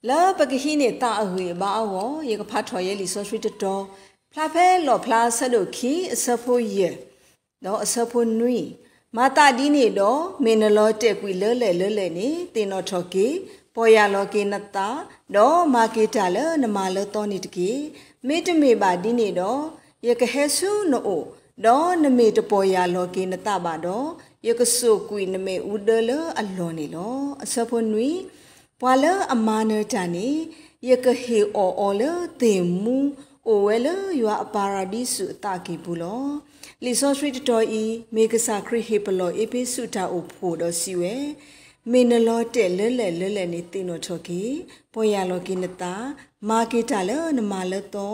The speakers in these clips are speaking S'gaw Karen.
လၢပကဟံးန့ၢ်သးအဂံၢ်အဘါအဂီၢ်, ယကဖးထီၣ်ယဲလံာ်စီဆှံတတီၤ, ဖျါဖဲလီၣ်ဖျါအဆၢဒိၣ်ခံ အဆၢဖိယဲၢ် ဒီးအဆၢဖိနွံ, မၤသးဒ်န့ၣ်ဒီး, မ့ၢ်နလီၤတဲာ်ကွံာ်လၢလဲၣ်လၢလဲၣ်န့ၣ် သ့ၣ်နီၣ်ထီၣ်က့ၤ, ပီၢ်ယၢ်လီၤက့ၤနသး, ဒီးမၤက့ၤတၢ်လၢနမၤလၢသီန့ၣ်တက့ၢ်. မ့တမ့ၢ်ဘၣ်ဒ်န့ၣ်ဒီး, ယကဟဲဆူနအိၣ်, ဒီးနမ့ၢ်တပီၢ်ယၢ်လီၤက့ၤနသးဘၣ်ဒီး, ယကစိာ်ကွံာ်နမ့ၣ်အူဒၢလၢအလီၢ်န့ၣ်လီၤ. အဆၢဖိနွံ, ပှၤလၢအမၤနၢၤတၢ်န့ၣ်, ယကဟ့ၣ်အီၣ်အီၤလၢသ့ၣ်မူ, အိၣ်ဝဲလၢယွၤအပၤရၤဒံစူးအသးကံၢ်ပူၤလီၤ. လံာ်စီဆှံတတီၤအံၤ မ့ၢ်ကစၢ်ခရံာ်ဟ့ၣ်ပလီၢ်အ့းဖ့းစူးတၢ်အိၣ်ဖှိၣ်ဒီးစံးဝဲ, မ့ၢ်နလီၤတဲာ်လၢလဲၣ်လၢလဲၣ်န့ၣ် သ့ၣ်နီၣ်ထီၣ်က့ၤ, ပီၢ်ယၢ်လီၤက့ၤနသး, မၤက့ၤတၢ်လၢနမၤလၢသီ,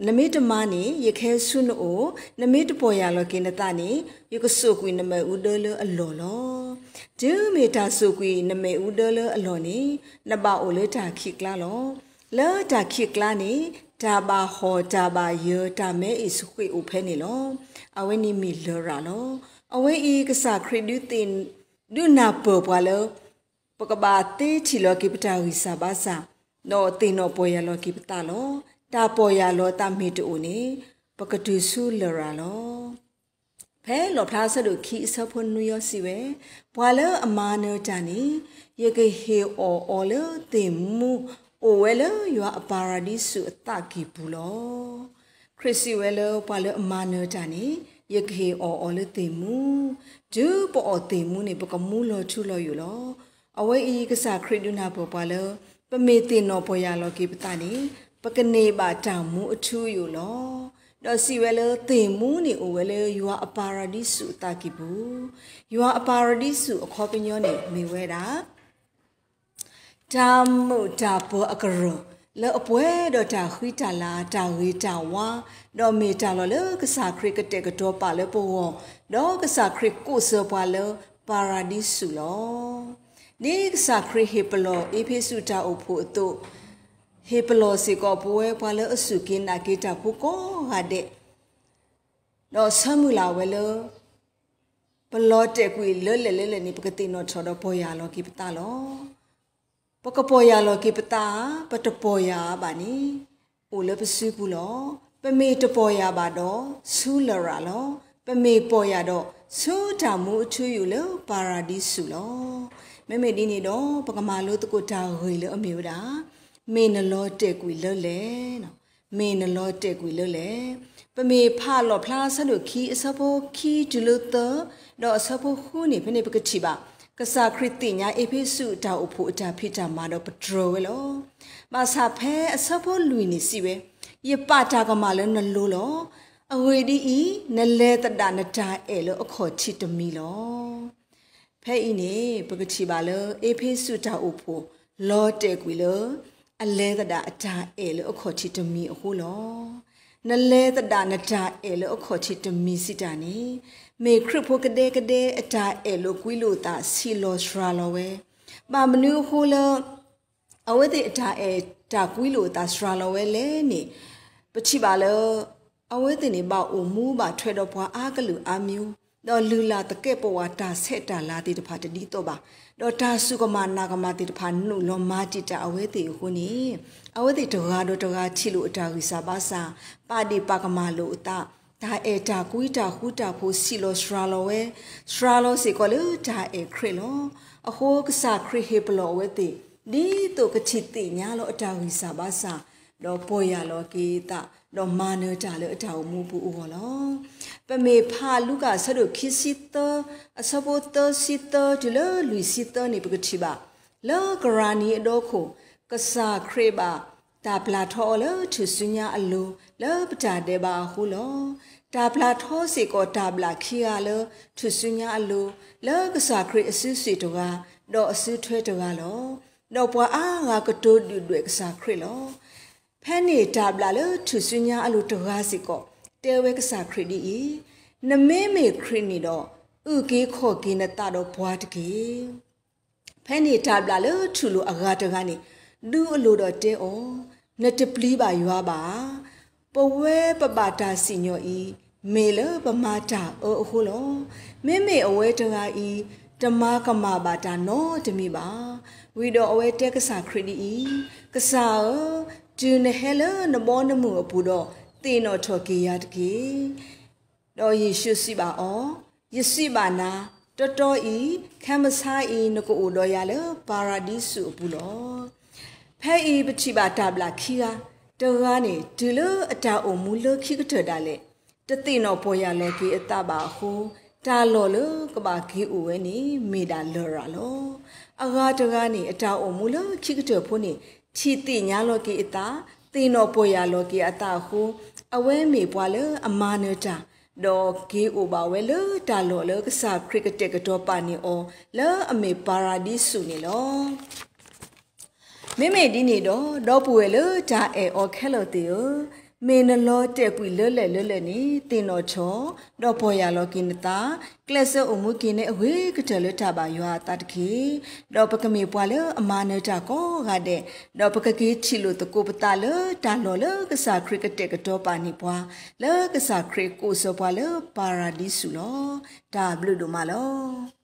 နမ့ၢ်တမၤန့ၣ် ယကဟဲဆူနအိၣ်, နမ့ၢ်တပီၢ်ယၢ်လီၤက့ၤနသးန့ၣ် ယကစိာ်ကွံာ်နမ့ၣ်အူဒၢလၢအလီၢ်လီၤ. တုၤမ့ၢ်တၢ်စိာ်ကွံာ်နမ့ၣ်အူဒၢလၢအလီၢ်န့ၣ်, နဘၣ်အိၣ်လၢတၢ်ခံးကျါလီၤ. လၢတၢ်ခံးကျါန့ၣ်, တၢ်ဘၣ်ဟီၣ်တၢ်ဘၣ်ယၢၤ တၢ်မဲအ့ၣ်ဆှ့ၣ်အိၣ်ဖဲန့ၣ်လီၤ. အဝဲန့ၣ်မ့ၢ်လရာ်လီၤ. အဝဲအံၤကစၢ်ခရံာ်ဒုးသ့ၣ် ဒုးနၢ်ပၢၢ်ပှၤလၢ ပကဘၣ်သ့ထံၣ်လီၤက့ၤပတၢ်ဂံၢ်စၢ်ဘါစၢ်, ဒီးသ့ၣ်နီၣ်ပီၢ်ယၢ်လီၤက့ၤပသးလီၤ. တၢ်ပီၢ်ယၢ်လီၤသးမ့ၢ်တအိၣ်န့ၣ်, ပကတုၤဆူလရာ်လီၤ. ဖဲလီၣ်ဖျါအဆၢဒိၣ်ခံအဆၢဖိနွံအံၤစံးဝဲ, ပှၤလၢအမၤနၢၤတၢ်န့ၣ်, ယကဟ့ၣ်အီၣ်အီၤလၢသ့ၣ်မူ, အိၣ်ဝဲလၢယွၤအပၤရၤဒံစူးအသးကံၢ်ပူၤလီၤ. ခရံာ်စံးဝဲလၢပှၤလၢအမၤနၢၤတၢ်န့ၣ်, ယကဟ့ၣ်အီၣ်အီၤလၢသ့ၣ်မူ, တုၤပအီၣ်သ့ၣ်မူန့ၣ် ပကမူလီၤထူလီၤယိာ်လီၤ. အဝဲအံၤကစၢ်ခရံာ်ဒုးနၢ်ပၢၢ်ပှၤလၢ ပမ့ၢ်သ့ၣ်နီၣ်ပီၢ်ယၢ်လီၤက့ၤပသးန့ၣ်, ပကန့ၢ်ဘၣ်တၢ်မူအထူအယိာ်လီၤ. ဒီးစံးဝဲလၢသ့ၣ်မူန့ၣ်အိၣ်ဝဲလၢယွၤအပၤရၤဒံစူးအသးကံၢ်ပူၤ, ယွၤအပၤရၤဒံစူးအခီပညီန့ၣ်မ့ၢ်ဝဲဒၣ် တၢ်မုာ်တၢ်ပၢၤအကရၢၢ်, လၢအပှဲၤဒီးတၢ်ဃံတၢ်လၤ, တၢ်ဂ့ၤတၢ်ဝါ, ဒီးမ့ၢ်တၢ်လီၢ်လၢကစၢ်ခရံာ်ကတဲာ်ကတီၤပာ်လၢပဂီၢ်, ဒီးကစၢ်ခရံာ်ကိးစၢၤပှၤလၢပၤရၤဒံစူးလီၤ. ဒ်ကစၢ်ခရံာ်ဟ့ၣ်ပလီၢ်အ့းဖ့းစူးတၢ်အိၣ်ဖှိၣ်အသိး, ဟ့ၣ်ပလီၢ်စ့ၢ်ကီးပဝဲပှၤလၢအစူၢ်က့ၤနာ်က့ၤတၢ်ဖိကိးဂၤဒဲး ဒီးဆၢမုၢ်လၢ်ဝဲလၢ ပလီၤတဲာ်ကွံာ်လၢလဲၣ်လၢလဲၣ်န့ၣ် ပကသ့ၣ်နီၣ်ထီၣ်ဒီးပီၢ်ယၢ်လီၤက့ၤပသးလီၤ. ပကပီၢ်ယၢ်လီၤက့ၤပသးဧါ, ပတပီၢ်ယၢ်ဧါဘၣ်န့ၣ် အိၣ်လၢပစုပူၤလီၤ. ပမ့ၢ်တပီၢ်ယၢ်ဘၣ်ဒီး ဆူလရာ်လီၤ. ပမ့ၢ်ပီၢ်ယၢ်ဒီး ဆူတၢ်မူအထူအယိာ်လၢပၤရၤဒံစူးလီၤ. မ့မ့ၢ်ဒ်န့ၣ်ဒီး ပကမၤလိသကိးတၢ်ဂ့ၢ်လၢအမ့ၢ်ဝဲဒၣ် မ့ၢ်နလီၤတဲာ်ကွံာ်လၢလဲၣ် မ့ၢ်နလီၤတဲာ်ကွံာ်လၢလဲၣ်. ပမ့ၢ်ဖးလီၣ်ဖျါအဆၢဒိၣ်ခံ အဆၢဖိခံတုၤလၢသၢ, ဒီးအဆၢဖိဃုန့ၣ် ဖဲန့ၣ်ပကထံၣ်ဘၣ် ကစၢ်ခရံာ်သ့ၣ်ညါအ့းဖ့းစူးအတၢ်အိၣ်ဖှိၣ်အတၢ်ဖံးတၢ်မၤဒီးပတြၢၤဝဲလီၤ. ဘၣ်ဆၣ်ဖဲအဆၢဖိလွံၢ်န့ၣ်စံးဝဲ, ယပာ်တၢ်ကမၣ်လၢနလိၤလီၤ. အဂ့ၢ်ဒ်အံၤ, နလဲၤသဒၣ်နတၢ်အဲၣ်လၢအခီၣ်ထံးတမံၤလီၤ. ဖဲအံၤန့ၣ် ပကထံၣ်ဘၣ်လၢ အ့းဖ့းစူးတၢ်အိၣ်ဖှိၣ် လီၤတဲာ်ကွံာ်လၢ အလဲၤသဒၣ်အတၢ်အဲၣ်လၢအခီၣ်ထံးတမံၤအဃိလီၤ. နလဲၤသဒၣ်နတၢ်အဲၣ်လၢအခီၣ်ထံးတမံၤစံးတၢ်န့ၣ်, မ့ၢ်ခရံာ်ဖိကဒဲကဒဲအတၢ်အဲၣ်လိာ်ကွံလိာ်အသးဆံးလီၤစှၤလီၤဝဲ, ဘၣ်မနုၤအဃိလၢ အဝဲသ့ၣ်အတၢ်အဲၣ်တၢ်ကွံလိာ်အသးစှၤလီၤဝဲလဲၣ်န့ၣ်, ပထံၣ်ဘၣ်လၢ အဝဲသ့ၣ်န့ၣ်ဘၣ်အိၣ်မူဘၣ်ထွဲဒီးပှၤအါကလုာ်အါမံၤ, ဒီးလုၢ်လၢ်သကဲာ်ပဝးတၢ်ဆဲးတၢ်လၤသ့ၣ်တဖၣ်တဒ်သိးဘၣ်, ဒီးတၢ်စူၢ်ကမၣ်နာ်ကမၣ်သ့ၣ်တဖၣ်နုာ်လီၤမၤတံာ်တာ်အဝဲသ့ၣ်အဃိန့ၣ်, အဝဲသ့ၣ်တဂၤဒီးတဂၤထံၣ်လိာ်အတၢ်ဂံၢ်စၢ်ဘါစၢ်, ပာ်ဒ့ၣ်ပာ်ကမၣ်လိာ်အသး, တၢ်အဲၣ်တၢ်ကွံတၢ်ဃူတၢ်ဖိးဆံးလီၤစှၤလီၤဝဲ, စှၤလီၤစ့ၢ်ကီးလၢတၢ်အဲၣ်ခရံာ်လီၤ. အဃိကစၢ်ခရံာ်ဟ့ၣ်ပလီၢ်အဝဲသ့ၣ် ဒ်သိးကထံၣ်သ့ၣ်ညါလီၤအတၢ်ဂံၢ်စၢ်ဘါစၢ်, ဒီးပီၢ်ယၢ်လီၤက့ၤအသး, ဒီးမၤနၢၤတၢ်လၢအတၢ်အိၣ်မူအပူၤအဂီၢ်လီၤ. ပမ့ၢ်ဖးလူၤကၣ်အဆၢဒိၣ်ခံဆံသၢ, အဆၢဖိသၢဆံသၢတုၤလၢလွံၢ်ဆံသၢန့ၣ် ပကထံၣ်ဘၣ်, လၢကရၤနံၤအဒီခိၣ်, ကစၢ်ခရံာ်ဘၣ်တၢ်ပျၢ်ထီအီၤလၢထူၣ်စုညါအလိၤ, လၢပတၢ်ဒဲးဘးအဃိလီၤ. တၢ်ပျၢ်ထီစ့ၢ်ကီးတၢ်ဘျၣ်ခံဂၤလၢထူၣ်စုညါအလိၤ, လၢကစၢ်ခရံာ်အစုစ့ၣ်တဂၤ, ဒီးအစုထွဲတဂၤလီၤ. ဒီးပှၤအါဂၤကတိၤဒုၣ်ဒွဲၣ်ကစၢ်ခရံာ်လီၤ. ဖဲန့ၣ်တၢ်ဘျၣ်လၢထူၣ်စုညါအလိၤတဂၤစ့ၢ်ကီး တဲဝဲကစၢ်ခရံာ်ဒ်အံၤ, နမ့မ့ၢ်ခရံာ်န့ၣ်ဒီး, အုၣ်က့ၤခီၣ်က့ၤနသးဒီးပှၤတက့ၢ်. ဖဲန့ၣ်တၢ်ဘျၣ်လၢထူၣ်လိာ်အဂၤတဂၤန့ၣ် ဒူအလိၤဒီးတဲအီၤ, နတပျံၤဘၣ်ယွၤဘၣ်ဧါ. ပဝဲပဘၣ်တၢ်စံၣ်ညီၣ်အံၤ မ့ၢ်လၢပမၤတၢ်အၢအဃိလီၤ. မ့မ့ၢ်အဝဲတဂၤအံၤ တမၤကမၣ်ဘၣ်တၢ်နီတမံၤဘၣ်. ဝံၤဒီးအဝဲတဲကစၢ်ခရံာ်ဒ်အံၤ, ကစၢ်ဧၢ, တုၤနဟဲလၢနဘီနမုၢ်အပူၤဒီး, သ့ၣ်နီၣ်ထီၣ်က့ၤယၤတက့ၢ်. ဒီးယ့ၣ်ၡူးစံးဘၣ်အီၤ, ယစံးဘၣ်နၤ, တီတီအံၤ, ခဲမုၢ်ဆါအံၤ နကအိၣ်ဒီးယၤလၢပၤရၤဒံစူးအပူၤလီၤ. ဖဲအံၤပထံၣ်ဘၣ်တၢ်ဘျၣ်ခံဂၤ, တဂၤန့ၣ် တုၤလၢအတၢ်အိၣ်မူလၢခံကတၢၢ်ဒၣ်လဲာ်, တသ့ၣ်နီၣ်ပီၢ်ယၢ်လီၤက့ၤအသးဘၣ်အဃိ, တၢ်လီၢ်လၢကဘၣ်က့ၤအိၣ်ဝဲန့ၣ် မ့ၢ်ဒၣ်လရာ်လီၤ. အဂၤတဂၤန့ၣ် အတၢ်အိၣ်မူလၢခံကတၢၢ်ဖိန့ၣ် ထံၣ်သ့ၣ်ညါလီၤက့ၤအသး, သ့ၣ်နီၣ်ပီၢ်ယၢ်လီၤက့ၤအသးအဃိ, အဝဲမ့ၢ်ပှၤလၢအမၤနၢၤတၢ်, ဒီးက့ၤအိၣ်ဘၣ်ဝဲလၢတၢ်လီၢ်လၢကစၢ်ခရံာ်ကတဲာ်ကတီၤပာ်န့ၢ်အီၤ လၢအမ့ၢ်ပၤရၤဒံစူးန့ၣ်လီၤ. မ့မ့ၢ်ဒ်န့ၣ်ဒီး, ဒီပုၢ်ဝဲၢ်လၢတၢ်အဲၣ်အီၤခဲလၢာ်သ့ၣ်ဧၢ, မ့ၢ်နလီၤတဲာ်ကွံာ်လၢလဲၣ်လၢလဲၣ်န့ၣ် သ့ၣ်နီၣ်ထီၣ်, ဒီးပီၢ်ယၢ်လီၤက့ၤနသး, ကျဲးစၢးအိၣ်မူက့ၤန့ၢ်အဂ့ၤကတၢၢ်လၢတၢ်ဘၣ်ယွၤအသးတက့ၢ်. ဒီးပကမ့ၢ်ပှၤလၢအမၤနၢၤတၢ်ကိးဂၤဒဲး, ဒီးပကက့ၤထံၣ်လိာ်သကိးပသးလၢတၢ်လီၢ်လၢကစၢ်ခရံာ်ကတဲာ်ကတီၤပာ်န့ၢ်ပှၤ, လၢကစၢ်ခရံာ်ကိးဆၢပှၤလၢပၤရၤဒံစူးလီၤ. တၢ်ဘျုးဒိၣ်မးလီၤ.